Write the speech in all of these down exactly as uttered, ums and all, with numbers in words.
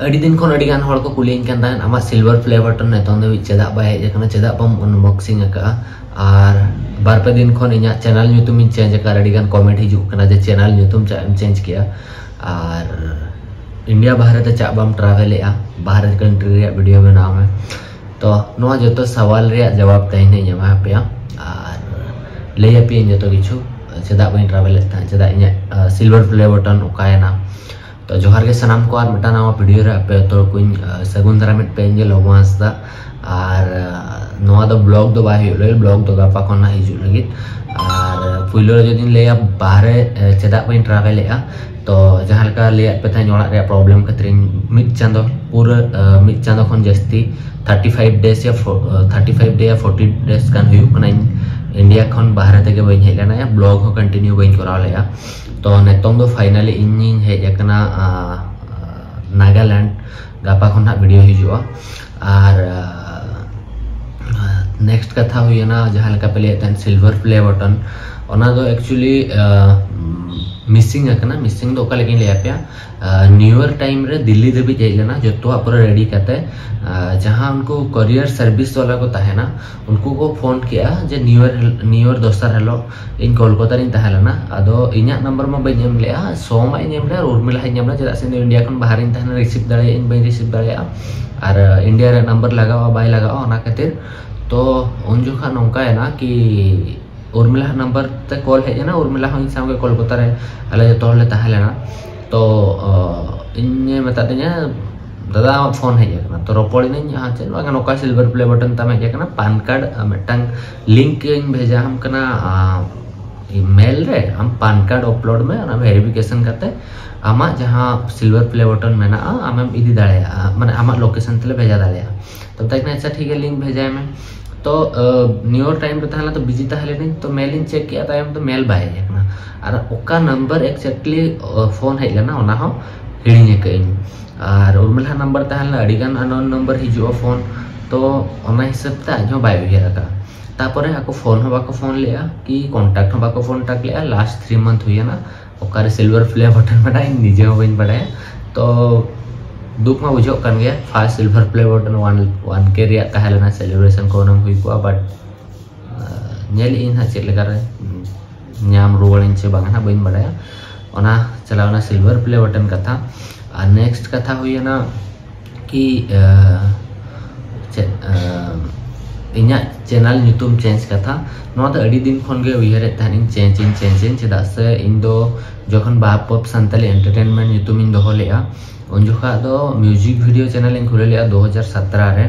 ᱟᱹᱰᱤ ᱫᱤᱱ ᱠᱷᱚᱱ ᱟᱹᱰᱤ ᱜᱟᱱ ᱦᱚᱲ ᱠᱚ ᱠᱩᱞᱤᱭᱮᱧ ᱠᱟᱱ ᱛᱟᱦᱮᱸᱫ, "ᱟᱢᱟᱜ silver play button ᱱᱤᱛᱚᱝ ᱫᱷᱟᱹᱵᱤᱡ ᱪᱮᱫᱟᱜ ᱵᱟᱭ ᱦᱮᱡ ᱟᱠᱟᱱᱟ, ᱪᱮᱫᱟᱜ ᱵᱟᱢ unboxing ᱟᱠᱟᱫᱼᱟ?" ᱟᱨ ᱵᱟᱨ ᱯᱮ ᱫᱤᱱ ᱠᱷᱚᱱ ᱤᱧᱟᱹᱜ channel ᱧᱩᱛᱩᱢ ᱤᱧ change ᱟᱠᱟᱫᱼᱟ, ᱟᱹᱰᱤ ᱜᱟᱱ comment ᱦᱤᱡᱩᱜ ᱠᱟᱱᱟ ᱡᱮ channel ᱧᱩᱛᱩᱢ ᱪᱮᱫᱟᱜ ᱮᱢ change ᱠᱮᱜᱼᱟ, ᱟᱨ India ᱵᱟᱦᱨᱮ ᱛᱮ ᱪᱮᱫᱟᱜ ᱵᱟᱢ travel ᱮᱫᱼᱟ, ᱵᱟᱦᱨᱮ country ᱨᱮᱭᱟᱜ video ᱵᱮᱱᱟᱣ ᱢᱮ᱾ ᱛᱚ ᱱᱚᱣᱟ ᱡᱚᱛᱚ ᱥᱟᱣᱟᱞ ᱨᱮᱭᱟᱜ ᱡᱟᱣᱟᱵ ᱛᱮᱦᱮᱧ ᱤᱧ ᱮᱢᱟ ᱯᱮᱭᱟ ᱟᱨ ᱞᱟᱹᱭ ᱟᱯᱮᱭᱟᱹᱧ ᱡᱚᱛᱚ ᱠᱤᱪᱷᱩ, ᱪᱮᱫᱟᱜ ᱵᱟᱹᱧ travel ᱮᱫ ᱛᱟᱦᱮᱸᱫ, ᱪᱮᱫᱟᱜ ᱤᱧᱟᱹᱜ, ᱟᱸ, silver play button ᱚᱠᱟᱭᱮᱱᱟ᱾ ᱛᱚ ᱡᱚᱦᱟᱨ ᱜᱮ ᱥᱟᱱᱟᱢ ᱠᱚ ᱟᱨ ᱢᱤᱫᱴᱟᱝ ᱱᱟᱣᱟ video ᱨᱮ ᱟᱯᱮ ᱡᱚᱛᱚ ᱠᱚᱧ, ᱟᱸ, ᱥᱟᱹᱜᱩᱱ ᱫᱟᱨᱟᱢᱮᱫ ᱯᱮᱭᱟ᱾ ᱤᱧ ᱜᱮ ᱞᱚᱵᱚ ᱦᱟᱸᱥᱫᱟ᱾ ᱟᱨ, ᱟᱸ, ᱱᱚᱣᱟ ᱫᱚ vlog ᱫᱚ ᱵᱟᱭ ᱦᱩᱭᱩᱜ ᱞᱟᱹᱜᱤᱫ, vlog ᱫᱚ ᱜᱟᱯᱟ ᱠᱷᱚᱱ ᱱᱟᱜ ᱦᱤᱡᱩᱜ ᱞᱟᱹᱜᱤᱫ᱾ ᱟᱨ, ᱟᱸ, ᱯᱩᱭᱞᱩ ᱨᱮ ᱡᱩᱫᱤᱧ ᱞᱟᱹᱭᱟ, ᱵᱟᱦᱨᱮ, ᱟᱸ, ᱪᱮᱫᱟᱜ ᱵᱟᱹᱧ travel ᱮᱫᱼᱟ, ᱛᱚ ᱡᱟᱦᱟᱸ ᱞᱮᱠᱟ ᱞᱟᱹᱭᱟᱫ ᱯᱮ ᱛᱟᱦᱮᱸᱫ, ᱚᱲᱟᱜ ᱨᱮᱭᱟᱜ problem ᱠᱷᱟᱹᱛᱤᱨ ᱤᱧ ᱢᱤᱫ ᱪᱟᱸᱫᱚ, ᱯᱩᱨᱟᱹ, ᱟᱸ, ᱢᱤᱫ ᱪᱟᱸᱫᱚ ᱠᱷᱚᱱ ᱡᱟᱹᱥᱛᱤ, thirty five days ᱭᱟ ᱯᱷᱳ-, ᱟᱸ, thirty five day ᱭᱟ forty days ᱜᱟᱱ ᱦᱩᱭᱩᱜ ᱠᱟᱱᱟ ᱤᱧ India ᱠᱷᱚᱱ ᱵᱟᱦᱨᱮ ᱛᱮᱜᱮ ᱵᱟᱹᱧ ᱦᱮᱡ ᱞᱮᱱᱟ, ᱭᱟ vlog ᱦᱚᱸ continue ᱵᱟᱹᱧ ᱠᱚᱨᱟᱣ ᱞᱮᱫᱼᱟ᱾ ᱛᱚ ᱱᱤᱛᱚᱝ ᱫᱚ finally ᱤᱧᱤᱧ ᱦᱮᱡ ᱟᱠᱟᱱᱟ, ᱟᱸ, ᱱᱟᱜᱟᱞᱮᱱᱰ᱾ ᱜᱟᱯᱟ ᱠᱷᱚᱱ ᱦᱟᱸᱜ video ᱦᱤᱡᱩᱜᱼᱟ᱾ ᱟᱨ, ᱟᱸ, next ᱠᱟᱛᱷᱟ ᱦᱩᱭᱮᱱᱟ, ᱡᱟᱦᱟᱸ ᱞᱮᱠᱟ ᱯᱮ ᱞᱟᱹᱭᱮᱫ ᱛᱟᱦᱮᱸᱫ silver play button, ᱚᱱᱟ ᱫᱚ actually, ᱟᱸ, missing ᱟᱠᱟᱱᱟ᱾ Missing ᱫᱚ ᱚᱠᱟ ᱞᱮᱠᱟᱧ ᱞᱟᱹᱭ ᱟᱯᱮᱭᱟ, ᱟᱸ, New Year time ᱨᱮ ᱫᱤᱞᱞᱤ ᱫᱷᱟᱹᱵᱤᱡ ᱦᱮᱡ ᱞᱮᱱᱟ, ᱡᱚᱛᱚᱣᱟᱜ ᱯᱩᱨᱟᱹ ready ᱠᱟᱛᱮ, ᱟᱸ, ᱡᱟᱦᱟᱸ ᱩᱱᱠᱩ courier service ᱵᱟᱞᱟ ᱠᱚ ᱛᱟᱦᱮᱱᱟ, ᱩᱱᱠᱩ ᱠᱚ phone ᱠᱮᱜᱼᱟ ᱡᱮ New Year ᱦᱤᱞ-, New Year ᱫᱚᱥᱟᱨ ᱦᱤᱞᱳᱜ ᱤᱧ ᱠᱳᱞᱠᱟᱛᱟ ᱨᱤᱧ ᱛᱟᱦᱮᱸ ᱞᱮᱱᱟ᱾ ᱟᱫᱚ ᱤᱧᱟᱹᱜ number ᱢᱟ ᱵᱟᱹᱧ ᱮᱢ ᱞᱮᱜᱼᱟ, ᱥᱚᱢ ᱟᱜ ᱤᱧ ᱮᱢ ᱞᱮᱜᱼᱟ, ᱩᱨᱢᱤᱞᱟ ᱦᱟᱸᱜ ᱤᱧ ᱮᱢ ᱞᱮᱜᱼᱟ, ᱪᱮᱫᱟᱜ ᱥᱮ ᱤᱧ ᱫᱚ India ᱠᱷᱚᱱ ᱵᱟᱦᱨᱮᱧ ᱛᱟᱦᱮᱱᱟ, receive ᱫᱟᱲᱮᱭᱟᱜ ᱟᱹᱧ ᱵᱟᱹᱧ receive ᱫᱟᱲᱮᱭᱟᱜᱼᱟ, ᱟᱨ, ᱟᱸ, India ᱨᱮ number ᱞᱟᱜᱟᱜᱼᱟ ᱵᱟᱭ ᱞᱟᱜᱟᱜᱼᱟ, ᱚᱱᱟ ᱠᱷᱟᱹᱛᱤᱨ᱾ ᱛᱚ ᱩᱱ ᱡᱚᱠᱷᱟᱜ ᱱᱚᱝᱠᱟᱭᱮᱱᱟ ᱠᱤ ᱩᱨᱢᱤᱞᱟ ᱦᱟᱜ number ᱛᱮ call ᱦᱮᱡ ᱮᱱᱟ, ᱩᱨᱢᱤᱞᱟ ᱦᱚᱸ ᱤᱧ ᱥᱟᱶᱜᱮ ᱠᱳᱞᱠᱟᱛᱟ ᱨᱮ ᱟᱞᱮ ᱡᱚᱛᱚ ᱦᱚᱲᱞᱮ ᱛᱟᱦᱮᱸ ᱞᱮᱱᱟ᱾ ᱛᱚ, ᱚ, ᱤᱧᱮ ᱢᱮᱛᱟᱫᱤᱧᱟ, "ᱫᱟᱫᱟ, ᱟᱢᱟᱜ phone ᱦᱮᱡ ᱟᱠᱟᱱᱟ, ᱛᱚ ᱨᱚᱯᱚᱲ ᱤᱱᱟᱹᱧ, ᱟᱨ ᱪᱮᱫ ᱵᱟᱝ ᱱᱚᱝᱠᱟ silver play button ᱛᱟᱢ ᱦᱮᱡ ᱟᱠᱟᱱᱟ, PAN card, ᱟᱨ ᱢᱤᱫᱴᱟᱝ link ᱤᱧ ᱵᱷᱮᱡᱟ ᱟᱢ ᱠᱟᱱᱟ, ᱟᱨ mail ᱨᱮ ᱟᱢ PAN card upload ᱢᱮ, ᱚᱱᱟ verification ᱠᱟᱛᱮ ᱟᱢᱟᱜ ᱡᱟᱦᱟᱸ silver play button ᱢᱮᱱᱟᱜᱼᱟ, ᱟᱢᱮᱢ ᱤᱫᱤ ᱫᱟᱲᱮᱭᱟᱜᱼᱟ, ᱢᱟᱱᱮ ᱟᱢᱟᱜ location ᱛᱮᱞᱮ ᱵᱷᱮᱡᱟ ᱫᱟᱲᱮᱭᱟᱜᱼᱟ᱾" ᱛᱚ ᱢᱮᱛᱟᱭ ᱠᱟᱱᱟ, "ᱟᱪᱪᱷᱟ ᱴᱷᱤᱠ ᱜᱮᱭᱟ, link ᱵᱷᱮᱡᱟᱭ ᱢᱮ᱾" ᱛᱚ, ᱟᱸ, New Year time ᱨᱮ ᱛᱟᱦᱮᱸ ᱞᱮᱱᱟ, ᱛᱚ busy ᱛᱟᱦᱮᱸ ᱞᱮᱱᱟᱹᱧ, ᱛᱚ mail ᱤᱧ check ᱠᱮᱜᱼᱟ, ᱛᱟᱭᱚᱢ ᱛᱮ mail ᱵᱟᱭ ᱦᱮᱡ ᱟᱠᱟᱱᱟ᱾ ᱟᱨ ᱚᱠᱟ number exactly, ᱟᱸ, phone ᱦᱮᱡ ᱞᱮᱱᱟ, ᱚᱱᱟ ᱦᱚᱸ ᱦᱤᱲᱤᱧ ᱟᱠᱟᱫ ᱟᱹᱧ᱾ ᱟᱨ ᱩᱨᱢᱤᱞᱟ number ᱛᱟᱦᱮᱸ ᱞᱮᱱᱟ, ᱟᱹᱰᱤ ᱜᱟᱱ unknown number ᱦᱤᱡᱩᱜᱼᱟ phone, ᱛᱚ ᱚᱱᱟ ᱦᱤᱥᱟᱹᱵ ᱛᱮ ᱟᱡ ᱦᱚᱸ ᱵᱟᱭ ᱩᱭᱦᱟᱹᱨ ᱟᱠᱟᱫᱼᱟ᱾ ᱛᱟᱯᱚᱨᱮ ᱟᱠᱚ phone ᱦᱚᱸ ᱵᱟᱠᱚ phone ᱞᱮᱜᱼᱟ, ᱠᱤ contact ᱦᱚᱸ ᱵᱟᱠᱚ contact ᱞᱮᱜᱼᱟ, last three month ᱦᱩᱭᱮᱱᱟ᱾ ᱚᱠᱟᱨᱮ silver play button ᱢᱮᱱᱟᱜᱼᱟ, ᱤᱧ ᱱᱤᱡᱮ ᱦᱚᱸ ᱵᱟᱹᱧ ᱵᱟᱰᱟᱭᱟ᱾ ᱛᱚ ᱫᱩᱠ ᱢᱟ ᱵᱩᱡᱷᱟᱹᱜ ᱠᱟᱱ ᱜᱮᱭᱟ, first silver play button one one K ᱨᱮᱭᱟᱜ ᱛᱟᱦᱮᱸ ᱞᱮᱱᱟ, celebration ᱠᱚ ᱦᱩᱱᱟᱹᱝ ᱦᱩᱭ ᱠᱚᱜᱼᱟ, but ᱧᱮᱞ ᱤᱧ ᱦᱟᱸᱜ ᱪᱮᱫ ᱞᱮᱠᱟᱨᱮ ᱧᱟᱢ ᱨᱩᱣᱟᱹᱲᱟᱹᱧ ᱪᱮ ᱵᱟᱝ ᱦᱟᱸᱜ ᱵᱟᱹᱧ ᱵᱟᱲᱟᱭᱟ᱾ ᱚᱱᱟ ᱪᱟᱞᱟᱣᱱᱟ silver play button ᱠᱟᱛᱷᱟ᱾ ᱟᱨ next ᱠᱟᱛᱷᱟ ᱦᱩᱭᱮᱱᱟ ᱠᱤ ᱪᱮᱫ ᱤᱧᱟᱹᱜ channel ᱧᱩᱛᱩᱢ change ᱠᱟᱛᱷᱟ᱾ ᱱᱚᱣᱟ ᱫᱚ ᱟᱹᱰᱤ ᱫᱤᱱ ᱠᱷᱚᱱ ᱜᱮ ᱩᱭᱦᱟᱹᱨᱮᱫ ᱛᱟᱦᱮᱱᱤᱧ change ᱤᱧ change ᱤᱧ ᱪᱮᱫᱟᱜ ᱥᱮ ᱤᱧ ᱫᱚ ᱡᱚᱠᱷᱚᱱ ᱵᱟᱦᱟ ᱯᱚᱯ ᱥᱟᱱᱛᱟᱞᱤ entertainment ᱧᱩᱛᱩᱢ ᱤᱧ ᱫᱚᱦᱚ ᱞᱮᱫᱼᱟ, ᱩᱱ ᱡᱚᱠᱷᱟᱜ ᱫᱚ music video channel ᱤᱧ ᱠᱷᱩᱞᱟᱹᱣ ᱞᱮᱫᱼᱟ ᱫᱩ ᱦᱟᱡᱟᱨ ᱥᱟᱛᱨᱟ ᱨᱮ᱾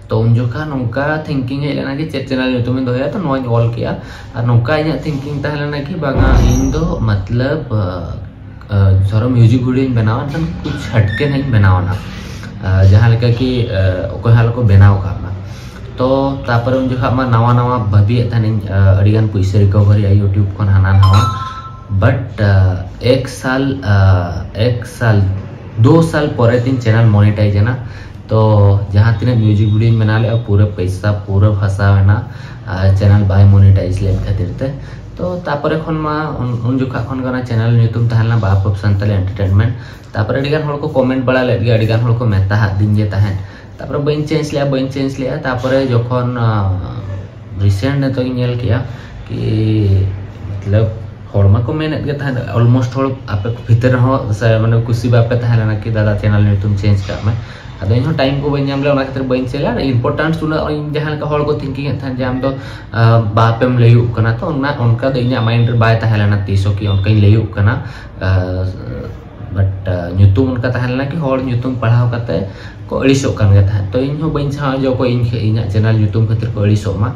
ᱛᱚ ᱩᱱ ᱡᱚᱠᱷᱟ ᱱᱚᱝᱠᱟ thinking ᱦᱮᱡ ᱞᱮᱱᱟ ᱠᱤ ᱪᱮᱫ channel ᱧᱩᱛᱩᱢ ᱤᱧ ᱫᱚᱦᱚᱭᱟ, ᱛᱚ ᱱᱚᱣᱟᱧ ᱚᱞ ᱠᱮᱜᱼᱟ᱾ ᱟᱨ ᱱᱚᱝᱠᱟ ᱤᱧᱟᱹᱜ thinking ᱛᱟᱦᱮᱸ ᱞᱮᱱᱟ ᱠᱤ ᱵᱟᱝᱟ, ᱤᱧ ᱫᱚ ᱢᱚᱛᱞᱚᱵ ᱫᱷᱚᱨᱚ music video ᱤᱧ ᱵᱮᱱᱟᱣᱟ, ᱮᱱᱠᱷᱟᱱ ᱠᱩᱪ ᱦᱟᱴᱠᱮ ᱱᱟᱜ ᱤᱧ ᱵᱮᱱᱟᱣᱟ ᱱᱟᱜ, ᱡᱟᱦᱟᱸ ᱞᱮᱠᱟ ᱠᱤ ᱚᱠᱚᱭ ᱦᱚᱸ ᱟᱞᱚ ᱠᱚ ᱵᱮᱱᱟᱣ ᱠᱟᱜ ᱢᱟ᱾ ᱛᱚ ᱛᱟᱨᱯᱚᱨᱮ ᱩᱱ ᱡᱚᱠᱷᱟ ᱢᱟ ᱱᱟᱣᱟ ᱱᱟᱣᱟ ᱵᱷᱟᱹᱵᱤᱭᱮᱫ ᱛᱟᱦᱮᱱᱤᱧ ᱟᱹᱰᱤᱜᱟᱱ ᱯᱩᱭᱥᱟᱹ recovery ᱟ YouTube ᱠᱷᱚᱱ ᱦᱟᱱᱟ ᱱᱟᱣᱟ, but ᱮᱠ ᱥᱟᱞ ᱮᱠ ᱥᱟᱞ ᱫᱩ ᱥᱟᱞ ᱯᱚᱨᱮ ᱛᱤᱧ channel monetize ᱮᱱᱟ᱾ ᱛᱚ ᱡᱟᱦᱟᱸ ᱛᱤᱱᱟᱹᱜ music video ᱤᱧ ᱵᱮᱱᱟᱣ ᱞᱮᱫᱼᱟ ᱯᱩᱨᱟᱹ ᱯᱚᱭᱥᱟ ᱯᱩᱨᱟᱹ ᱯᱷᱟᱥᱟᱣ ᱮᱱᱟ channel ᱵᱟᱭ monetize ᱞᱮᱱ ᱠᱷᱟᱹᱛᱤᱨ ᱛᱮ᱾ ᱛᱚ ᱛᱟᱨᱯᱚᱨᱮ ᱠᱷᱚᱱ ᱢᱟ ᱩᱱ ᱡᱚᱠᱷᱟ ᱠᱷᱚᱱ ᱜᱮ ᱚᱱᱟ channel ᱧᱩᱛᱩᱢ ᱛᱟᱦᱮᱸ ᱞᱮᱱᱟ ᱵᱟᱦᱟ ᱯᱚᱯ ᱥᱟᱱᱛᱟᱞᱤ entertainment᱾ ᱛᱟᱨᱯᱚᱨᱮ ᱟᱹᱰᱤᱜᱟᱱ ᱦᱚᱲ ᱠᱚ comment ᱵᱟᱲᱟ ᱞᱮᱫ ᱜᱮᱭᱟ, ᱟᱹᱰᱤᱜᱟᱱ ᱦᱚᱲ ᱠᱚ ᱢᱮᱛᱟ ᱦᱟᱫ ᱫᱤᱧ ᱜᱮ ᱛᱟᱦᱮᱸᱫ᱾ ᱛᱟᱨᱯᱚᱨᱮ ᱵᱟᱹᱧ change ᱞᱮᱫᱼᱟ, ᱵᱟᱹᱧ change ᱞᱮᱫᱼᱟ᱾ ᱛᱟᱨᱯᱚᱨᱮ ᱡᱚᱠᱷᱚᱱ recent ᱱᱤᱛᱚᱜ ᱤᱧ ᱧᱮᱞ ᱠᱮᱜᱼᱟ ᱠᱤ ᱢᱚᱛᱞᱚᱵ ᱦᱚᱲ ᱢᱟᱠᱚ ᱢᱮᱱᱮᱫ ᱜᱮ ᱛᱟᱦᱮᱸᱫ, almost ᱦᱚᱲ ᱟᱯᱮ ᱵᱷᱤᱛᱤᱨ ᱨᱮᱦᱚᱸ ᱥᱮ ᱢᱟᱱᱮ ᱠᱩᱥᱤ ᱵᱟᱯᱮ ᱛᱟᱦᱮᱸ ᱞᱮᱱᱟ ᱠᱤ ᱫᱟᱫᱟ channel ᱧᱩᱛᱩᱢ change ᱠᱟᱜ ᱢᱮ᱾ ᱟᱫᱚ ᱤᱧᱦᱚᱸ time ᱠᱚ ᱵᱟᱹᱧ ᱧᱟᱢ ᱞᱮᱫᱟ, ᱚᱱᱟ ᱠᱷᱟᱹᱛᱤᱨ ᱵᱟᱹᱧ change ᱞᱮᱫᱟ᱾ Importance ᱩᱱᱟᱹᱜ ᱤᱧ ᱡᱟᱦᱟᱸ ᱞᱮᱠᱟ ᱦᱚᱲ ᱠᱚ thinking ᱮᱫ ᱛᱟᱦᱮᱸᱫ ᱡᱮ ᱟᱢ ᱫᱚ ᱵᱟᱯᱮᱢ ᱞᱟᱹᱭᱩᱜ ᱠᱟᱱᱟ, ᱛᱚ ᱚᱱᱟ ᱚᱱᱠᱟ ᱫᱚ ᱤᱧᱟᱹᱜ mind ᱨᱮ ᱵᱟᱭ ᱛᱟᱦᱮᱸ ᱞᱮᱱᱟ ᱛᱤᱥ ᱦᱚᱸ ᱠᱤ ᱚᱱᱠᱟᱧ ᱞᱟᱹᱭᱩᱜ ᱠᱟᱱᱟ᱾ But ᱧᱩᱛᱩᱢ ᱚᱱᱠᱟ ᱛᱟᱦᱮᱸ ᱞᱮᱱᱟ ᱠᱤ ᱦᱚᱲ ᱧᱩᱛᱩᱢ ᱯᱟᱲᱦᱟᱣ ᱠᱟᱛᱮ ᱠᱚ ᱟᱹᱲᱤᱥᱚᱜ ᱠᱟᱱ ᱜᱮ ᱛᱟᱦᱮᱸᱫ᱾ ᱛᱚ ᱤᱧ ᱦᱚᱸ ᱵᱟᱹᱧ ᱪᱟᱦᱟᱣᱟ ᱡᱮ ᱚᱠᱚᱭ ᱤᱧ ᱤᱧᱟᱹᱜ channel ᱧᱩᱛᱩᱢ ᱠᱷᱟᱹᱛᱤᱨ ᱠᱚ ᱟᱹᱲᱤᱥᱚᱜ ᱢᱟ᱾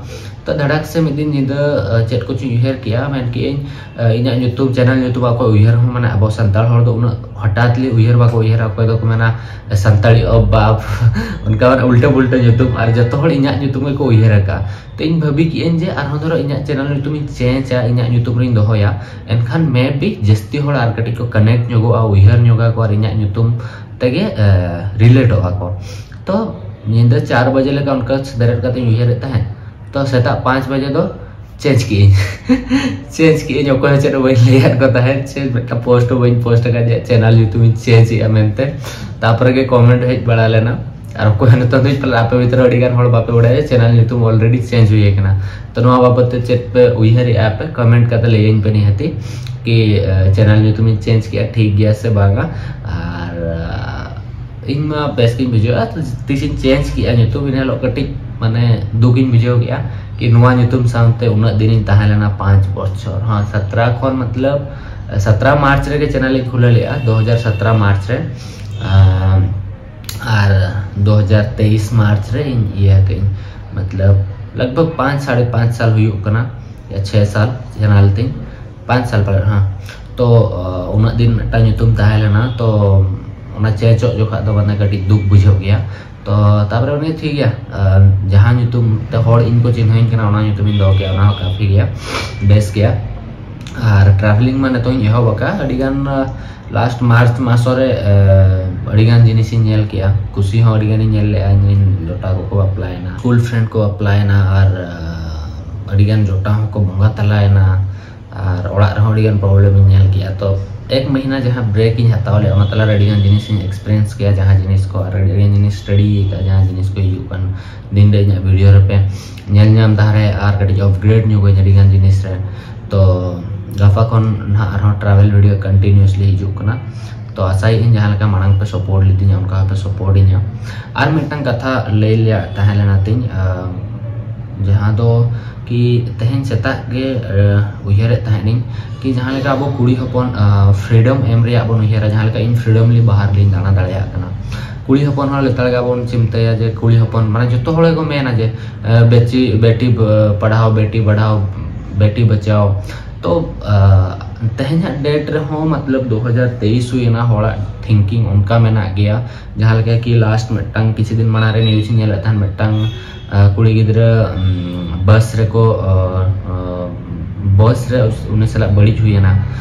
ᱛᱚ ᱫᱷᱟᱲᱟᱠ ᱥᱮ ᱢᱤᱫ ᱫᱤᱱ ᱧᱤᱫᱟᱹ ᱪᱮᱫ ᱠᱚᱪᱚᱧ ᱩᱭᱦᱟᱹᱨ ᱠᱮᱜᱼᱟ, ᱢᱮᱱ ᱠᱮᱜᱼᱟᱹᱧ ᱤᱧᱟᱹᱜ ᱧᱩᱛᱩᱢ channel ᱧᱩᱛᱩᱢ ᱟᱠᱚ ᱩᱭᱦᱟᱹᱨ ᱦᱚᱸ, ᱢᱟᱱᱮ ᱟᱵᱚ ᱥᱟᱱᱛᱟᱲ ᱦᱚᱲ ᱫᱚ ᱩᱱᱟᱹᱜ ᱦᱚᱴᱟᱛ ᱞᱮ ᱩᱭᱦᱟᱹᱨ ᱵᱟᱠᱚ ᱩᱭᱦᱟᱹᱨᱟ᱾ ᱚᱠᱚᱭ ᱫᱚᱠᱚ ᱢᱮᱱᱟ ᱥᱟᱱᱛᱟᱲᱤ ᱚ ᱵᱟᱯ ᱚᱱᱠᱟ ᱢᱟᱱᱮ ᱩᱞᱴᱟᱹ ᱯᱩᱞᱴᱟᱹ ᱧᱩᱛᱩᱢ, ᱟᱨ ᱡᱚᱛᱚ ᱦᱚᱲ ᱤᱧᱟᱹᱜ ᱧᱩᱛᱩᱢ ᱜᱮᱠᱚ ᱩᱭᱦᱟᱹᱨ ᱟᱠᱟᱫᱼᱟ᱾ ᱛᱚ ᱤᱧ ᱵᱷᱟᱹᱵᱤ ᱠᱮᱜᱼᱟᱹᱧ ᱡᱮ ᱟᱨᱦᱚᱸ ᱫᱷᱚᱨᱚ ᱤᱧᱟᱹᱜ channel ᱧᱩᱛᱩᱢ ᱤᱧ change ᱟ, ᱤᱧᱟᱹᱜ ᱧᱩᱛᱩᱢ ᱨᱤᱧ ᱫᱚᱦᱚᱭᱟ, ᱮᱱᱠᱷᱟᱱ maybe ᱡᱟᱹᱥᱛᱤ ᱦᱚᱲ ᱟᱨ ᱠᱟᱹᱴᱤᱡ ᱠᱚ connect ᱧᱚᱜᱚᱜᱼᱟ, ᱩᱭᱦᱟᱹᱨ ᱧᱚᱜᱟ ᱠᱚ ᱟᱨ ᱤᱧᱟᱹᱜ ᱧᱩᱛᱩᱢ ᱛᱮᱜᱮ relateᱚᱜᱼᱟ ᱠᱚ᱾ ᱛᱚ ᱧᱤᱫᱟᱹ ᱪᱟᱨ ᱵᱟᱡᱮ ᱞᱮᱠᱟ ᱚᱱᱠᱟ ᱵᱮᱨᱮᱫ ᱠᱟᱛᱮᱧ ᱩᱭᱦᱟᱹᱨᱮᱫ ᱛᱟᱦᱮᱸᱫ᱾ ᱛᱚ ᱥᱮᱛᱟᱜ ᱯᱟᱸᱪ ᱵᱟᱡᱮ ᱫᱚ ᱪᱮᱧᱡᱽ ᱠᱮᱜᱼᱟᱹᱧ᱾ ᱪᱮᱧᱡᱽ ᱠᱮᱜᱼᱟᱹᱧ, ᱚᱠᱚᱭ ᱦᱚᱸ ᱪᱮᱫ ᱦᱚᱸ ᱵᱟᱹᱧ ᱞᱟᱹᱭᱟᱫ ᱠᱚ ᱛᱟᱦᱮᱸᱫ, ᱪᱮ ᱢᱤᱫᱴᱟᱝ ᱯᱳᱥᱴ ᱦᱚᱸ ᱵᱟᱹᱧ ᱯᱳᱥᱴ ᱟᱠᱟᱫ ᱡᱮ ᱪᱮᱱᱮᱞ ᱧᱩᱛᱩᱢᱤᱧ ᱪᱮᱧᱡᱽ ᱮᱜᱼᱟ ᱢᱮᱱᱛᱮ᱾ ᱛᱟᱯᱚᱨᱮ ᱜᱮ ᱠᱚᱢᱮᱱᱴ ᱦᱮᱡ ᱵᱟᱲᱟ ᱞᱮᱱᱟ, ᱟᱨ ᱚᱠᱚᱭ ᱦᱚᱸ ᱱᱤᱛᱚᱜ ᱫᱷᱟᱹᱵᱤᱡ ᱯᱟᱞᱮ ᱟᱯᱮ ᱵᱷᱤᱛᱨᱤ ᱟᱹᱰᱤ ᱜᱟᱱ ᱦᱚᱲ ᱵᱟᱯᱮ ᱵᱟᱲᱟᱭᱟ ᱪᱮᱱᱮᱞ ᱧᱩᱛᱩᱢ ᱚᱞᱨᱮᱰᱤ ᱪᱮᱧᱡᱽ ᱦᱩᱭ ᱟᱠᱟᱱᱟ᱾ ᱛᱚ ᱱᱚᱣᱟ ᱵᱟᱵᱚᱛ ᱛᱮ ᱪᱮᱫ ᱯᱮ ᱩᱭᱦᱟᱹᱨᱮᱜᱼᱟ ᱯᱮ, ᱠᱚᱢᱮᱱᱴ ᱠᱟᱛᱮ ᱞᱟᱹᱭᱟᱹᱧ ᱯᱮ ᱱᱤᱦᱟᱹᱛᱤ ᱠᱤ ᱪᱮᱱᱮᱞ ᱧᱩᱛᱩᱢᱤᱧ ᱪᱮᱧᱡᱽ ᱠᱮᱜᱼᱟ ᱴᱷᱤᱠ ᱜᱮᱭᱟ ᱥᱮ ᱵᱟᱝᱟ᱾ ᱟᱨ ᱤᱧ ᱢᱟ ᱵᱮᱥ ᱜᱤᱧ ᱵᱩᱡᱷᱟᱹᱣᱟ, ᱛᱚ ᱛᱤᱥᱤᱧ ᱪᱮᱧᱡᱽ ᱠᱮᱜᱼᱟ ᱧᱩᱛᱩᱢ, ᱤᱱᱟᱹ ᱦᱤᱞᱳᱜ ᱠᱟᱹᱴᱤᱡ ᱢᱟᱱᱮ ᱫᱩᱠ ᱤᱧ ᱵᱩᱡᱷᱟᱹᱣ ᱠᱮᱜᱼᱟ ᱠᱤ ᱱᱚᱣᱟ ᱧᱩᱛᱩᱢ ᱥᱟᱶᱛᱮ ᱩᱱᱟᱹᱜ ᱫᱤᱱᱤᱧ ᱛᱟᱦᱮᱸ ᱞᱮᱱᱟ, ᱯᱟᱸᱪ ᱵᱚᱪᱷᱚᱨ, ᱦᱮᱸ, ᱥᱟᱛᱨᱟ ᱠᱷᱚᱱ, ᱢᱚᱛᱞᱚᱵ ᱥᱟᱛᱨᱟ ᱢᱟᱨᱪ ᱨᱮᱜᱮ ᱪᱮᱱᱮᱞ ᱤᱧ ᱠᱷᱩᱞᱟᱹᱣ ᱞᱮᱜᱼᱟ, ᱫᱩ ᱦᱟᱡᱟᱨ ᱥᱟᱛᱨᱟ ᱢᱟᱨᱪ ᱨᱮ᱾ ᱟᱢ, ᱟᱨ ᱫᱩ ᱦᱟᱡᱟᱨ ᱛᱮᱭᱤᱥ ᱢᱟᱨᱪ ᱨᱮ ᱤᱧ ᱤᱭᱟᱹ ᱠᱟᱜᱼᱟᱹᱧ, ᱢᱚᱛᱞᱚᱵ ᱞᱟᱜᱽ ᱵᱷᱟᱜᱽ ᱯᱟᱸᱪ ᱥᱟᱲᱮ ᱯᱟᱸᱪ ᱥᱟᱞ ᱦᱩᱭᱩᱜ ᱠᱟᱱᱟ ᱭᱟ ᱪᱷᱮ ᱥᱟᱞ ᱪᱮᱱᱮᱞ ᱛᱤᱧ, ᱯᱟᱸᱪ ᱥᱟᱞ ᱯᱟᱞᱮ, ᱦᱮᱸ᱾ ᱛᱚ ᱟ, ᱩᱱᱟᱹᱜ ᱫᱤᱱ ᱢᱤᱫᱴᱟᱝ ᱧᱩᱛᱩᱢ ᱛᱟᱦᱮᱸ ᱞᱮᱱᱟ, ᱛᱚ ᱚᱱᱟ ᱪᱮᱧᱡᱚᱜ ᱡᱚᱠᱷᱟᱜ ᱫᱚ ᱢᱟᱱᱮ ᱠᱟᱹᱴᱤᱡ ᱫᱩᱠ ᱵᱩᱡᱷᱟᱹᱜ ᱜᱮᱭᱟ᱾ ᱛᱚ ᱛᱟᱯᱚᱨᱮ ᱩᱱᱤ ᱴᱷᱤᱠ ᱜᱮᱭᱟ, ᱟ, ᱡᱟᱦᱟᱸ ᱧᱩᱛᱩᱢ ᱛᱮ ᱦᱚᱲ ᱤᱧ ᱠᱚ ᱪᱤᱱᱦᱟᱹᱣᱤᱧ ᱠᱟᱱᱟ, ᱚᱱᱟ ᱧᱩᱛᱩᱢᱤᱧ ᱫᱚᱦᱚ ᱠᱮᱜᱼᱟ, ᱚᱱᱟ ᱦᱚᱸ ᱠᱟᱯᱷᱤ ᱜᱮᱭᱟ, ᱵᱮᱥ ᱜᱮᱭᱟ᱾ ᱟᱨ ᱴᱨᱟᱵᱷᱮᱞᱤᱝ ᱢᱟ ᱱᱤᱛᱚᱜ ᱤᱧ ᱮᱦᱚᱵ ᱟᱠᱟᱫᱼᱟ, ᱟᱹᱰᱤᱜᱟᱱ, ᱟ, ᱞᱟᱥᱴ ᱢᱟᱨᱪ ᱢᱟᱥᱚ ᱨᱮ, ᱟ, ᱟᱹᱰᱤᱜᱟᱱ ᱡᱤᱱᱤᱥᱤᱧ ᱧᱮᱞ ᱠᱮᱜᱼᱟ, ᱠᱩᱥᱤ ᱦᱚᱸ ᱟᱹᱰᱤᱜᱟᱱᱤᱧ ᱧᱮᱞ ᱞᱮᱜᱼᱟ, ᱤᱧ ᱨᱮᱱ ᱡᱚᱴᱟᱣ ᱠᱚᱠᱚ ᱵᱟᱯᱞᱟᱭᱮᱱᱟ, ᱥᱠᱩᱞ ᱯᱷᱨᱮᱱᱰ ᱠᱚ ᱵᱟᱯᱞᱟᱭᱮᱱᱟ, ᱟᱨ, ᱟ, ᱟᱹᱰᱤᱜᱟᱱ ᱡᱚᱴᱟᱣ ᱦᱚᱸᱠᱚ ᱵᱚᱸᱜᱟ ᱛᱟᱞᱟᱭᱮᱱᱟ, ᱟᱨ ᱚᱲᱟᱜ ᱨᱮᱦᱚᱸ ᱟᱹᱰᱤᱜᱟᱱ ᱯᱨᱚᱵᱞᱮᱢ ᱤᱧ ᱧᱮᱞ ᱠᱮᱜᱼᱟ᱾ ᱛᱚ ᱮᱠ ᱢᱟᱹᱦᱤᱱᱟ ᱡᱟᱦᱟᱸ ᱵᱨᱮᱠ ᱤᱧ ᱦᱟᱛᱟᱣ ᱞᱮᱫ, ᱚᱱᱟ ᱛᱟᱞᱟᱨᱮ ᱟᱹᱰᱤᱜᱟᱱ ᱡᱤᱱᱤᱥ ᱤᱧ ᱮᱠᱥᱯᱤᱨᱤᱭᱮᱱᱥ ᱠᱮᱜᱼᱟ, ᱡᱟᱦᱟᱸ ᱡᱤᱱᱤᱥ ᱠᱚ ᱟᱨ ᱟᱹᱰᱤᱜᱟᱱ ᱡᱤᱱᱤᱥ ᱥᱴᱟᱰᱤ ᱠᱟᱜᱼᱟ, ᱡᱟᱦᱟᱸ ᱡᱤᱱᱤᱥ ᱠᱚ ᱦᱤᱡᱩᱜ ᱠᱟᱱ ᱫᱤᱱ ᱨᱮ ᱤᱧᱟᱹᱜ ᱵᱷᱤᱰᱤᱭᱳ ᱨᱮᱯᱮ ᱧᱮᱞ ᱧᱟᱢ ᱛᱟᱦᱮᱸ ᱨᱮ, ᱟᱨ ᱠᱟᱹᱴᱤᱡ ᱟᱯᱜᱨᱮᱰ ᱧᱚᱜ ᱟᱹᱧ ᱟᱹᱰᱤᱜᱟᱱ ᱡᱤᱱᱤᱥ ᱨᱮ᱾ ᱛᱚ ᱜᱟᱯᱟ ᱠᱷᱚᱱ ᱱᱟᱦᱟᱜ ᱟᱨᱦᱚᱸ ᱴᱨᱟᱵᱷᱮᱞ ᱵᱷᱤᱰᱤᱭᱳ ᱠᱚᱱᱴᱤᱱᱤᱭᱩᱥᱞᱤ ᱦᱤᱡᱩᱜ ᱠᱟᱱᱟ᱾ ᱛᱚ ᱟᱥᱟᱭᱮᱫ ᱟᱹᱧ ᱡᱟᱦᱟᱸ ᱞᱮᱠᱟ ᱢᱟᱲᱟᱝ ᱯᱮ ᱥᱟᱯᱳᱨᱴ ᱞᱤᱫᱤᱧᱟ, ᱚᱱᱠᱟ ᱦᱚᱸᱯᱮ ᱥᱟᱯᱳᱨᱴ ᱤᱧᱟ᱾ ᱟᱨ ᱢᱤᱫᱴᱟᱝ ᱠᱟᱛᱷᱟ ᱞᱟᱹᱭ ᱨᱮᱭᱟᱜ ᱛᱟᱦᱮᱸ ᱞᱮᱱᱟ ᱛᱤᱧ, ᱟ, ᱡᱟᱦᱟᱸ ᱫᱚ ᱠᱤ ᱛᱮᱦᱮᱧ ᱥᱮᱛᱟᱜ ᱜᱮ, ᱟ, ᱩᱭᱦᱟᱹᱨᱮᱫ ᱛᱟᱦᱮᱸᱫ ᱤᱧ ᱠᱤ ᱡᱟᱦᱟᱸ ᱞᱮᱠᱟ ᱟᱵᱚ ᱠᱩᱲᱤ ᱦᱚᱯᱚᱱ, ᱟ, ᱯᱷᱨᱤᱰᱚᱢ ᱮᱢ ᱨᱮᱭᱟᱜ ᱵᱚᱱ ᱩᱭᱦᱟᱹᱨᱟ, ᱡᱟᱦᱟᱸ ᱞᱮᱠᱟ ᱤᱧ ᱯᱷᱨᱤᱰᱚᱢᱞᱤ ᱵᱟᱦᱟᱨ ᱞᱤᱧ ᱫᱟᱬᱟ ᱫᱟᱲᱮᱭᱟᱜ ᱠᱟᱱᱟ᱾ ᱠᱩᱲᱤ ᱦᱚᱯᱚᱱ ᱦᱚᱸ ᱞᱮᱛᱟᱲ ᱜᱮ ᱟᱵᱚ ᱵᱚᱱ ᱪᱤᱱᱛᱟᱹᱭᱟ ᱡᱮ ᱠᱩᱲᱤ ᱦᱚᱯᱚᱱ, ᱢᱟᱱᱮ ᱡᱚᱛᱚ ᱦᱚᱲ ᱜᱮᱠᱚ ᱢᱮᱱᱟ ᱡᱮ, ᱟ, ᱵᱮᱴᱤ, ᱵᱮᱴᱤ ᱯᱟᱲᱦᱟᱣ, ᱵᱮᱴᱤ ᱵᱟᱲᱷᱟᱣ, ᱵᱮᱴᱤ ᱵᱟᱪᱟᱣ᱾ ᱛᱚ, ᱟ, ᱛᱮᱦᱮᱧᱟᱜ ᱰᱮᱴ ᱨᱮᱦᱚᱸ ᱢᱚᱛᱞᱚᱵ ᱫᱩ ᱦᱟᱡᱟᱨ ᱛᱮᱭᱤᱥ ᱦᱩᱭᱮᱱᱟ, ᱦᱚᱲᱟᱜ ᱛᱷᱤᱝᱠᱤᱝ ᱚᱱᱠᱟ ᱢᱮᱱᱟᱜ ᱜᱮᱭᱟ᱾ ᱡᱟᱦᱟᱸ ᱞᱮᱠᱟ ᱠᱤ ᱞᱟᱥᱴ ᱢᱤᱫᱴᱟᱝ ᱠᱤᱪᱷᱩ ᱫᱤᱱ ᱢᱟᱲᱟᱝ ᱨᱮ ᱱᱤᱭᱩᱡᱽ ᱤᱧ ᱧᱮᱞᱮᱫ ᱛᱟᱦᱮᱸᱫ, ᱢᱤᱫᱴᱟᱝ, ᱟ, ᱠᱩᱲᱤ ᱜᱤᱫᱽᱨᱟᱹ, ᱩᱢ, ᱵᱟᱥ ᱨᱮᱠᱚ, ᱟ, ᱟ, ᱵᱟᱥ ᱨᱮ ᱩᱥ-, ᱩᱱᱤ ᱥᱟᱞᱟᱜ ᱵᱟᱹᱲᱤᱡ ᱦᱩᱭᱮᱱᱟ᱾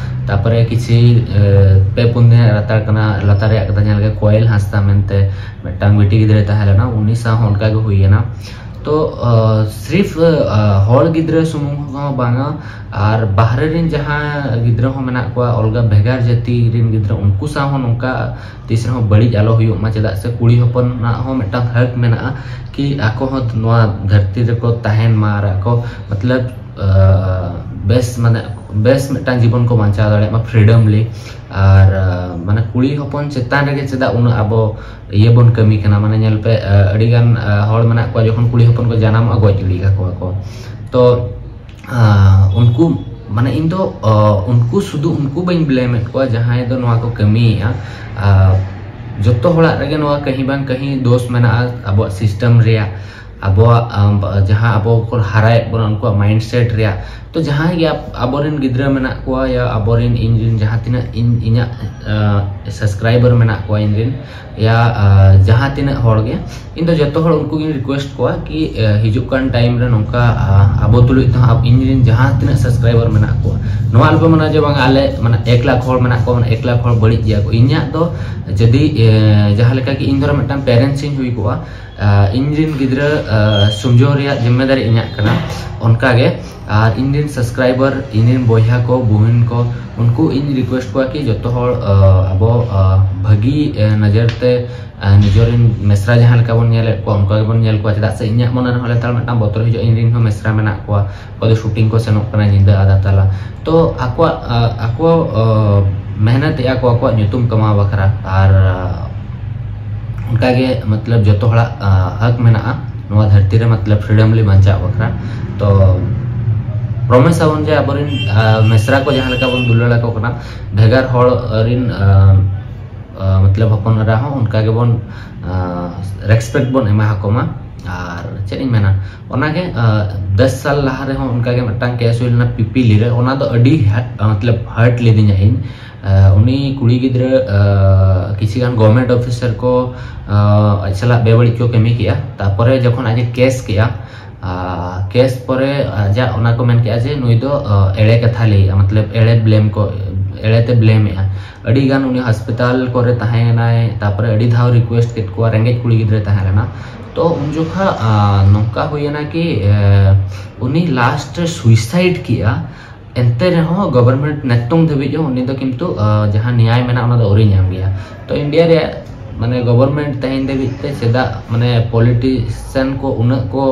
ᱛᱟᱨᱯᱚᱨᱮ ᱠᱤᱪᱷᱩ, ᱟ, ᱯᱮ ᱯᱩᱱ ᱫᱤᱱ ᱞᱟᱛᱟᱨ ᱠᱟᱱᱟ, ᱞᱟᱛᱟᱨ ᱨᱮᱭᱟᱜ ᱠᱟᱛᱷᱟ, ᱡᱟᱦᱟᱸ ᱞᱮᱠᱟ ᱠᱚᱭᱮᱞ ᱦᱟᱸᱥᱫᱟ ᱢᱮᱱᱛᱮ ᱢᱤᱫᱴᱟᱝ ᱵᱤᱴᱤ ᱜᱤᱫᱽᱨᱟᱹᱭ ᱛᱟᱦᱮᱸ ᱞᱮᱱᱟ, ᱩᱱᱤ ᱥᱟᱶ ᱦᱚᱸ ᱚᱱᱠᱟ ᱜᱮ ᱦᱩᱭᱮᱱᱟ᱾ ᱛᱚ ᱥᱨᱤᱯ ᱦᱚᱲ ᱜᱤᱫᱽᱨᱟᱹ ᱥᱩᱢᱩᱝ ᱦᱚᱸ ᱵᱟᱝᱟ, ᱟᱨ ᱵᱟᱦᱨᱮ ᱨᱮᱱ ᱡᱟᱦᱟᱸ ᱜᱤᱫᱽᱨᱟᱹ ᱦᱚᱸ ᱢᱮᱱᱟᱜ ᱠᱚᱣᱟ, ᱚᱞᱜᱟ ᱵᱷᱮᱜᱟᱨ ᱡᱟᱹᱛᱤ ᱨᱮᱱ ᱜᱤᱫᱽᱨᱟᱹ, ᱩᱱᱠᱩ ᱥᱟᱶ ᱦᱚᱸ ᱱᱚᱝᱠᱟ ᱛᱤᱥ ᱨᱮᱦᱚᱸ ᱵᱟᱹᱲᱤᱡ ᱟᱞᱚ ᱦᱩᱭᱩᱜ ᱢᱟ᱾ ᱪᱮᱫᱟᱜ ᱥᱮ ᱠᱩᱲᱤ ᱦᱚᱯᱚᱱᱟᱜ ᱦᱚᱸ ᱢᱤᱫᱴᱟᱝ ᱦᱚᱠ ᱢᱮᱱᱟᱜᱼᱟ ᱠᱤ ᱟᱠᱚ ᱦᱚᱸ ᱱᱚᱣᱟ ᱫᱷᱟᱹᱨᱛᱤ ᱨᱮᱠᱚ ᱛᱟᱦᱮᱱ ᱢᱟ ᱟᱨ ᱟᱠᱚ ᱢᱚᱛᱞᱚᱵ ᱵᱮᱥ ᱢᱟᱱᱮ ᱵᱮᱥ ᱢᱤᱫᱴᱟᱝ ᱡᱤᱵᱚᱱ ᱠᱚ ᱵᱟᱧᱪᱟᱣ ᱫᱟᱲᱮᱭᱟᱜ ᱢᱟ ᱯᱷᱨᱤᱰᱚᱢᱞᱤ᱾ ᱟᱨ ᱢᱟᱱᱮ ᱠᱩᱲᱤ ᱦᱚᱯᱚᱱ ᱪᱮᱛᱟᱱ ᱨᱮᱜᱮ ᱪᱮᱫᱟᱜ ᱩᱱᱟᱹᱜ ᱟᱵᱚ ᱤᱭᱟᱹ ᱵᱚᱱ ᱠᱟᱹᱢᱤ ᱠᱟᱱᱟ? ᱢᱟᱱᱮ ᱧᱮᱞ ᱯᱮ, ᱟᱹᱰᱤᱜᱟᱱ ᱦᱚᱲ ᱢᱮᱱᱟᱜ ᱠᱚᱣᱟ, ᱡᱚᱠᱷᱚᱱ ᱠᱩᱲᱤ ᱦᱚᱯᱚᱱ ᱠᱚ ᱡᱟᱱᱟᱢᱚᱜᱼᱟ ᱜᱚᱡ ᱜᱤᱰᱤ ᱠᱟᱠᱚᱣᱟ ᱠᱚ᱾ ᱛᱚ ᱩᱱᱠᱩ ᱢᱟᱱᱮ ᱤᱧ ᱫᱚ ᱩᱱᱠᱩ ᱥᱩᱫᱷᱩ ᱩᱱᱠᱩ ᱵᱟᱹᱧ ᱵᱞᱮᱢᱮᱫ ᱠᱚᱣᱟ ᱡᱟᱦᱟᱸᱭ ᱫᱚ ᱱᱚᱣᱟ ᱠᱚ ᱠᱟᱹᱢᱤᱭᱮᱫᱼᱟ᱾ ᱡᱚᱛᱚ ᱦᱚᱲᱟᱜ ᱨᱮᱜᱮ ᱱᱚᱣᱟ ᱠᱟᱹᱦᱤ ᱵᱟᱝ ᱠᱟᱹᱦᱤ ᱫᱳᱥ ᱢᱮᱱᱟᱜᱼᱟ ᱟᱵᱚᱣᱟᱜ ᱥᱤᱥᱴᱮᱢ ᱨᱮᱭᱟᱜ, ᱟᱵᱚᱣᱟᱜ ᱡᱟᱦᱟᱸ ᱟᱵᱚ ᱠᱚ ᱦᱟᱨᱟᱭᱮᱫ ᱵᱚᱱᱟ ᱩᱱᱠᱩᱣᱟᱜ ᱢᱟᱭᱤᱱᱰ ᱥᱮᱴ ᱨᱮᱭᱟᱜ᱾ ᱛᱚ ᱡᱟᱦᱟᱸᱭ ᱜᱮ ᱟᱵᱚᱨᱮᱱ ᱜᱤᱫᱽᱨᱟᱹ ᱢᱮᱱᱟᱜ ᱠᱚᱣᱟ ᱭᱟ ᱟᱵᱚᱨᱮᱱ ᱤᱧ ᱨᱮᱱ ᱡᱟᱦᱟᱸ ᱛᱤᱱᱟᱹᱜ ᱤᱧ ᱤᱧᱟᱹᱜ ᱥᱟᱵᱥᱠᱨᱟᱭᱵᱟᱨ ᱢᱮᱱᱟᱜ ᱠᱚᱣᱟ ᱤᱧ ᱨᱮᱱ ᱭᱟ ᱡᱟᱦᱟᱸ ᱛᱤᱱᱟᱹᱜ ᱦᱚᱲ ᱜᱮ, ᱤᱧ ᱫᱚ ᱡᱚᱛᱚ ᱦᱚᱲ ᱩᱱᱠᱩ ᱜᱤᱧ ᱨᱤᱠᱩᱭᱮᱥᱴ ᱠᱚᱣᱟ ᱠᱤ ᱦᱤᱡᱩᱜ ᱠᱟᱱ ᱴᱟᱭᱤᱢ ᱨᱮ ᱱᱚᱝᱠᱟ ᱟᱵᱚ ᱛᱩᱞᱩᱡ ᱛᱮᱦᱚᱸ ᱤᱧ ᱨᱮᱱ ᱡᱟᱦᱟᱸ ᱛᱤᱱᱟᱹᱜ ᱥᱟᱵᱥᱠᱨᱟᱭᱵᱟᱨ ᱢᱮᱱᱟᱜ ᱠᱚᱣᱟ, ᱱᱚᱣᱟ ᱟᱞᱚᱯᱮ ᱢᱚᱱᱮᱭᱟ ᱡᱮ ᱵᱟᱝ ᱟᱞᱮ ᱢᱟᱱᱮ ᱮᱠ ᱞᱟᱠᱷ ᱦᱚᱲ ᱢᱮᱱᱟᱜ ᱠᱚᱣᱟ, ᱢᱟᱱᱮ ᱮᱠ ᱞᱟᱠᱷ ᱦᱚᱲ ᱵᱟᱹᱲᱤᱡ ᱜᱮᱭᱟ ᱠᱚ᱾ ᱤᱧᱟᱹᱜ ᱫᱚ ᱡᱩᱫᱤ ᱡᱟᱦᱟᱸ ᱞᱮᱠᱟ ᱠᱤ ᱤᱧ ᱫᱷᱚᱨᱚ ᱢᱤᱫᱴᱟᱝ ᱯᱮᱨᱮᱱᱴᱥ ᱤᱧ ᱦᱩᱭ ᱠᱚᱜᱼᱟ, ᱤᱧ ᱨᱮᱱ ᱜᱤᱫᱽᱨᱟᱹ ᱥᱩᱢᱡᱷᱟᱹᱣ ᱨᱮᱭᱟᱜ ᱡᱤᱢᱢᱮᱫᱟᱨᱤ ᱤᱧᱟᱹᱜ ᱠᱟᱱᱟ᱾ ᱚᱱᱠᱟᱜᱮ ᱟᱨ ᱤᱧ ᱨᱮᱱ ᱥᱟᱵᱥᱠᱨᱟᱭᱵᱟᱨ, ᱤᱧ ᱨᱮᱱ ᱵᱚᱭᱦᱟ ᱠᱚ, ᱵᱩᱦᱤᱱ ᱠᱚ, ᱩᱱᱠᱩ ᱤᱧ ᱨᱤᱠᱩᱭᱮᱥᱴ ᱠᱚᱣᱟ ᱠᱤ ᱡᱚᱛᱚ ᱦᱚᱲ ᱟᱵᱚ ᱵᱷᱟᱹᱜᱤ ᱱᱚᱡᱚᱨ ᱛᱮ ᱱᱤᱡᱮᱨ ᱨᱮᱱ ᱢᱮᱥᱨᱟ ᱡᱟᱦᱟᱸ ᱞᱮᱠᱟ ᱵᱚᱱ ᱧᱮᱞᱮᱫ ᱠᱚᱣᱟ ᱚᱱᱠᱟ ᱜᱮᱵᱚᱱ ᱧᱮᱞ ᱠᱚᱣᱟ᱾ ᱪᱮᱫᱟᱜ ᱥᱮ ᱤᱧᱟᱹᱜ ᱢᱚᱱᱮ ᱨᱮᱦᱚᱸ ᱞᱮᱛᱟᱲ ᱢᱤᱫᱴᱟᱝ ᱵᱚᱛᱚᱨ ᱦᱤᱡᱩᱜᱼᱟ, ᱤᱧ ᱨᱮᱱ ᱦᱚᱸ ᱢᱮᱥᱨᱟ ᱢᱮᱱᱟᱜ ᱠᱚᱣᱟ, ᱚᱠᱚᱭ ᱫᱚ ᱥᱩᱴᱤᱝ ᱠᱚ ᱥᱮᱱᱚᱜ ᱠᱟᱱᱟ ᱧᱤᱫᱟᱹ ᱟᱫᱟ ᱛᱟᱞᱟ᱾ ᱛᱚ ᱟᱠᱚᱣᱟᱜ ᱟᱠᱚ ᱢᱮᱦᱱᱚᱛᱮᱜᱼᱟ ᱠᱚ ᱟᱠᱚᱣᱟᱜ ᱧᱩᱛᱩᱢ ᱠᱟᱢᱟᱣ ᱵᱟᱠᱷᱨᱟ᱾ ᱟᱨ ᱚᱱᱠᱟᱜᱮ ᱢᱚᱛᱞᱚᱵ ᱡᱚᱛᱚ ᱦᱚᱲᱟᱜ ᱦᱚᱠ ᱢᱮᱱᱟᱜᱼᱟ ᱱᱚᱣᱟ ᱫᱷᱟᱹᱨᱛᱤ ᱨᱮ ᱢᱚᱛᱞᱚᱵ ᱯᱷᱨᱤᱰᱚᱢᱞᱤ ᱵᱟᱧᱪᱟᱣ ᱵᱟᱠᱷᱨᱟ᱾ ᱛᱚ ᱯᱨᱚᱢᱤᱥ ᱟᱵᱚᱱ ᱡᱮ ᱟᱵᱚᱨᱮᱱ ᱢᱮᱥᱨᱟ ᱠᱚ ᱡᱟᱦᱟᱸ ᱞᱮᱠᱟ ᱵᱚᱱ ᱫᱩᱞᱟᱹᱲ ᱟᱠᱚ ᱠᱟᱱᱟ, ᱵᱷᱮᱜᱟᱨ ᱦᱚᱲ ᱨᱮᱱ ᱢᱚᱛᱞᱚᱵ ᱦᱚᱯᱚᱱ ᱮᱨᱟ ᱦᱚᱸ ᱚᱱᱠᱟ ᱜᱮᱵᱚᱱ ᱨᱮᱥᱯᱮᱠᱴ ᱵᱚᱱ ᱮᱢᱟ ᱟᱠᱚ ᱢᱟ᱾ ᱟᱨ ᱪᱮᱫ ᱤᱧ ᱢᱮᱱᱟ, ᱚᱱᱟᱜᱮ ᱫᱚᱥ ᱥᱟᱞ ᱞᱟᱦᱟ ᱨᱮᱦᱚᱸ ᱚᱱᱠᱟᱜᱮ ᱢᱤᱫᱴᱟᱝ ᱠᱮᱥ ᱦᱩᱭ ᱞᱮᱱᱟ ᱯᱤᱯᱤᱞᱤ ᱨᱮ᱾ ᱚᱱᱟ ᱫᱚ ᱟᱹᱰᱤ ᱢᱚᱛᱞᱚᱵ ᱦᱟᱨᱴ ᱞᱤᱫᱤᱧᱟ ᱤᱧ᱾ ᱩᱱᱤ ᱠᱩᱲᱤ ᱜᱤᱫᱽᱨᱟᱹ ᱠᱤᱪᱷᱤ ᱜᱟᱱ ᱜᱚᱵᱷᱢᱮᱱᱴ ᱚᱯᱷᱤᱥᱟᱨ ᱠᱚ ᱟᱡ ᱥᱟᱞᱟᱜ ᱵᱮᱵᱟᱹᱲᱤᱡ ᱠᱚ ᱠᱟᱹᱢᱤ ᱠᱮᱜᱼᱟ᱾ ᱛᱟᱨᱯᱚᱨᱮ ᱡᱚᱠᱷᱚᱱ ᱟᱡ ᱮ ᱠᱮᱥ ᱠᱮᱜᱼᱟ, ᱠᱮᱥ ᱯᱚᱨᱮ ᱟᱡᱟᱜ ᱚᱱᱟ ᱠᱚ ᱢᱮᱱ ᱠᱮᱜᱼᱟ ᱡᱮ ᱱᱩᱭ ᱫᱚ ᱮᱲᱮ ᱠᱟᱛᱷᱟ ᱞᱟᱹᱭᱮᱜᱼᱟ, ᱢᱚᱛᱞᱚᱵ ᱮᱲᱮ ᱵᱞᱮᱢ ᱠᱚ ᱮᱲᱮᱛᱮ ᱵᱞᱮᱢᱮᱫᱼᱟ᱾ ᱟᱹᱰᱤ ᱜᱟᱱ ᱩᱱᱤ ᱦᱟᱥᱯᱟᱛᱟᱞ ᱠᱚᱨᱮ ᱛᱟᱦᱮᱸᱭᱮᱱᱟᱭ, ᱛᱟᱨᱯᱚᱨᱮ ᱟᱹᱰᱤ ᱫᱷᱟᱣ ᱨᱤᱠᱩᱭᱮᱥᱴ ᱠᱮᱫ ᱠᱚᱣᱟ, ᱨᱮᱸᱜᱮᱡ ᱠᱩᱲᱤ ᱜᱤᱫᱽᱨᱟᱹᱭ ᱛᱟᱦᱮᱸ ᱞᱮᱱᱟ᱾ ᱛᱚ ᱩᱱ ᱡᱚᱠᱷᱟ ᱱᱚᱝᱠᱟ ᱦᱩᱭᱮᱱᱟ ᱠᱤ ᱩᱱᱤ ᱞᱟᱥᱴ ᱨᱮ ᱥᱩᱭᱥᱟᱭᱤᱰ ᱠᱮᱜᱼᱟ᱾ ᱮᱱᱛᱮ ᱨᱮᱦᱚᱸ ᱜᱚᱵᱷᱚᱨᱱᱢᱮᱱᱴ ᱱᱤᱛᱚᱝ ᱫᱷᱟᱹᱵᱤᱡ ᱦᱚᱸ ᱩᱱᱤ ᱫᱚ ᱠᱤᱱᱛᱩ ᱡᱟᱦᱟᱸ ᱱᱮᱭᱟᱭ ᱢᱮᱱᱟᱜᱼᱟ, ᱚᱱᱟ ᱫᱚ ᱟᱹᱣᱨᱤ ᱧᱟᱢ ᱜᱮᱭᱟ᱾ ᱛᱚ ᱤᱱᱰᱤᱭᱟ ᱨᱮᱭᱟᱜ ᱢᱟᱱᱮ ᱜᱚᱵᱷᱚᱨᱱᱢᱮᱱᱴ ᱛᱮᱦᱮᱧ ᱫᱷᱟᱹᱵᱤᱡ ᱛᱮ ᱪᱮᱫᱟᱜ ᱢᱟᱱᱮ ᱯᱚᱞᱤᱴᱤᱥᱤᱭᱟᱱ ᱠᱚ ᱩᱱᱟᱹᱜ ᱠᱚ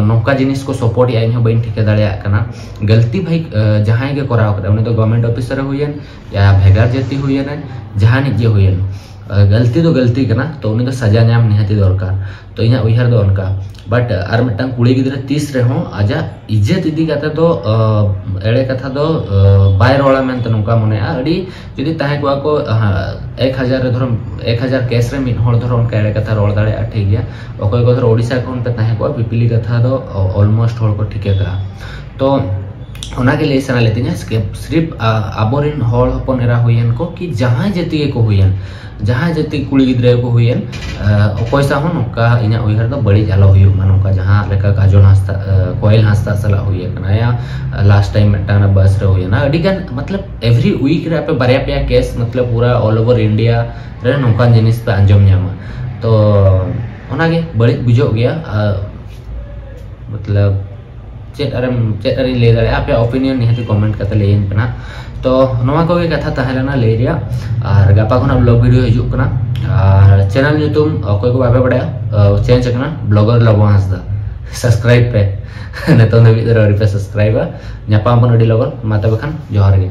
ᱱᱚᱝᱠᱟ ᱡᱤᱱᱤᱥ ᱠᱚ ᱥᱟᱯᱳᱨᱴ ᱮᱫᱼᱟ, ᱤᱧ ᱦᱚᱸ ᱵᱟᱹᱧ ᱴᱷᱤᱠᱟᱹ ᱫᱟᱲᱮᱭᱟᱜ ᱠᱟᱱᱟ᱾ ᱜᱟᱹᱞᱛᱤ ᱵᱷᱟᱹᱭ ᱡᱟᱦᱟᱸᱭ ᱜᱮ ᱠᱚᱨᱟᱣ ᱠᱟᱫᱟ, ᱩᱱᱤ ᱫᱚ ᱜᱚᱵᱷᱚᱨᱱᱢᱮᱱᱴ ᱚᱯᱷᱤᱥᱟᱨ ᱮ ᱦᱩᱭᱮᱱ ᱭᱟ ᱵᱷᱮᱜᱟᱨ ᱡᱟᱹᱛᱤ ᱦᱩᱭᱮᱱ, ᱡᱟᱦᱟᱱᱤᱡ ᱜᱮ ᱦᱩᱭᱮᱱ, ᱜᱟᱹᱞᱛᱤ ᱫᱚ ᱜᱟᱹᱞᱛᱤ ᱠᱟᱱᱟ᱾ ᱛᱚ ᱩᱱᱤ ᱫᱚ ᱥᱟᱡᱟ ᱧᱟᱢ ᱱᱤᱦᱟᱹᱛᱤ ᱫᱚᱨᱠᱟᱨ᱾ ᱛᱚ ᱤᱧᱟᱹᱜ ᱩᱭᱦᱟᱹᱨ ᱫᱚ ᱚᱱᱠᱟ᱾ ᱵᱟᱴ ᱟᱨ ᱢᱤᱫᱴᱟᱝ ᱠᱩᱲᱤ ᱜᱤᱫᱽᱨᱟᱹ ᱛᱤᱥ ᱨᱮᱦᱚᱸ ᱟᱡᱟᱜ ᱤᱡᱽᱡᱚᱛ ᱤᱫᱤ ᱠᱟᱛᱮ ᱫᱚ ᱮᱲᱮ ᱠᱟᱛᱷᱟ ᱫᱚ ᱵᱟᱭ ᱨᱚᱲᱟ ᱢᱮᱱᱛᱮ ᱱᱚᱝᱠᱟ ᱢᱚᱱᱮᱜᱼᱟ᱾ ᱟᱹᱰᱤ ᱡᱩᱫᱤ ᱛᱟᱦᱮᱸ ᱠᱚᱜᱼᱟ ᱠᱚ ᱮᱠ ᱦᱟᱡᱟᱨ ᱨᱮ, ᱫᱷᱚᱨᱚ ᱮᱠ ᱦᱟᱡᱟᱨ ᱠᱮᱥ ᱨᱮ ᱢᱤᱫ ᱦᱚᱲ ᱫᱷᱚᱨᱚ ᱚᱱᱠᱟ ᱮᱲᱮ ᱠᱟᱛᱷᱟ ᱨᱚᱲ ᱫᱟᱲᱮᱭᱟᱜᱼᱟ, ᱴᱷᱤᱠ ᱜᱮᱭᱟ᱾ ᱚᱠᱚᱭ ᱠᱚ ᱫᱷᱚᱨᱚ ᱳᱰᱤᱥᱟ ᱠᱷᱚᱱ ᱯᱮ ᱛᱟᱦᱮᱸ ᱠᱚᱜᱼᱟ, ᱯᱤᱯᱤᱞᱤ ᱠᱟᱛᱷᱟ ᱫᱚ ᱚᱞᱢᱳᱥᱴ ᱦᱚᱲ ᱠᱚ ᱴᱷᱤᱠᱟᱹ ᱠᱟᱜᱼᱟ᱾ ᱛᱚ ᱚᱱᱟᱜᱮ ᱞᱟᱹᱭ ᱥᱟᱱᱟ ᱞᱮᱫᱤᱧᱟ᱾ ᱥᱨᱤᱯ ᱟᱵᱚᱨᱮᱱ ᱦᱚᱲ ᱦᱚᱯᱚᱱ ᱮᱨᱟ ᱦᱩᱭᱮᱱ ᱠᱚ ᱠᱤ ᱡᱟᱦᱟᱸᱭ ᱡᱟᱹᱛᱤ ᱜᱮᱠᱚ ᱦᱩᱭᱮᱱ, ᱡᱟᱦᱟᱸᱭ ᱡᱟᱹᱛᱤ ᱠᱩᱲᱤ ᱜᱤᱫᱽᱨᱟᱹ ᱜᱮᱠᱚ ᱦᱩᱭᱮᱱ, ᱚᱠᱚᱭ ᱥᱟᱶ ᱦᱚᱸ ᱱᱚᱝᱠᱟ ᱤᱧᱟᱹᱜ ᱩᱭᱦᱟᱹᱨ ᱫᱚ ᱵᱟᱹᱲᱤᱡ ᱟᱞᱚ ᱦᱩᱭᱩᱜ ᱢᱟ᱾ ᱱᱚᱝᱠᱟ ᱡᱟᱦᱟᱸ ᱞᱮᱠᱟ ᱠᱟᱡᱚᱞ ᱦᱟᱸᱥᱫᱟ, ᱠᱚᱭᱮᱞ ᱦᱟᱸᱥᱫᱟ ᱥᱟᱞᱟᱜ ᱦᱩᱭ ᱟᱠᱟᱱᱟ, ᱭᱟ ᱞᱟᱥᱴ ᱴᱟᱭᱤᱢ ᱢᱤᱫᱴᱟᱝ ᱵᱟᱥ ᱨᱮ ᱦᱩᱭᱮᱱᱟ᱾ ᱟᱹᱰᱤ ᱜᱟᱱ ᱢᱚᱛᱞᱚᱵ ᱮᱵᱷᱨᱤ ᱩᱭᱤᱠ ᱨᱮ ᱟᱯᱮ ᱵᱟᱨᱭᱟ ᱯᱮᱭᱟ ᱠᱮᱥ ᱢᱚᱛᱞᱚᱵ ᱯᱩᱨᱟ ᱚᱞ ᱳᱵᱷᱟᱨ ᱤᱱᱰᱤᱭᱟ ᱨᱮ ᱱᱚᱝᱠᱟᱱ ᱡᱤᱱᱤᱥ ᱯᱮ ᱟᱸᱡᱚᱢ ᱧᱟᱢᱟ᱾ ᱛᱚ ᱚᱱᱟᱜᱮ ᱵᱟᱹᱲᱤᱡ ᱵᱩᱡᱷᱟᱹᱜ ᱜᱮᱭᱟ᱾ ᱟᱨ ᱢᱚᱛᱞᱚᱵ ᱪᱮᱫ ᱟᱨᱮᱢ ᱪᱮᱫ ᱟᱨᱤᱧ ᱞᱟᱹᱭ ᱫᱟᱲᱮᱭᱟᱜᱼᱟ, ᱟᱯᱮᱭᱟᱜ ᱚᱯᱤᱱᱤᱭᱚᱱ ᱱᱤᱦᱟᱹᱛ ᱠᱚᱢᱮᱱᱴ ᱠᱟᱛᱮ ᱞᱟᱹᱭᱟᱹᱧ ᱯᱮ ᱱᱟᱦᱟᱜ᱾ ᱛᱚ ᱱᱚᱣᱟ ᱠᱚᱜᱮ ᱠᱟᱛᱷᱟ ᱛᱟᱦᱮᱸ ᱞᱮᱱᱟ ᱞᱟᱹᱭ ᱨᱮᱭᱟᱜ᱾ ᱟᱨ ᱜᱟᱯᱟ ᱠᱷᱚᱱᱟᱜ ᱵᱞᱚᱜ ᱵᱷᱤᱰᱤᱭᱳ ᱦᱤᱡᱩᱜ ᱠᱟᱱᱟ᱾ ᱟᱨ ᱪᱮᱱᱮᱞ ᱧᱩᱛᱩᱢ ᱚᱠᱚᱭ ᱠᱚ ᱵᱟᱯᱮ ᱵᱟᱲᱟᱭᱟ, ᱪᱮᱧᱡᱽ ᱟᱠᱟᱱᱟ, ᱵᱞᱚᱜᱟᱨ ᱞᱚᱵᱚ ᱦᱟᱸᱥᱫᱟ᱾ ᱥᱟᱵᱥᱠᱨᱟᱭᱤᱵ ᱯᱮ᱾ ᱱᱤᱛᱚᱝ ᱫᱷᱟᱹᱵᱤᱡ ᱫᱚ ᱟᱹᱣᱨᱤ ᱯᱮ ᱥᱟᱵᱥᱠᱨᱟᱭᱤᱵᱟ᱾ ᱧᱟᱯᱟᱢ ᱟᱵᱚᱱ ᱟᱹᱰᱤ ᱞᱚᱜᱚᱱ᱾ ᱢᱟ ᱛᱚᱵᱮ ᱠᱷᱟᱱ ᱡᱚᱦᱟᱨ ᱜᱮ᱾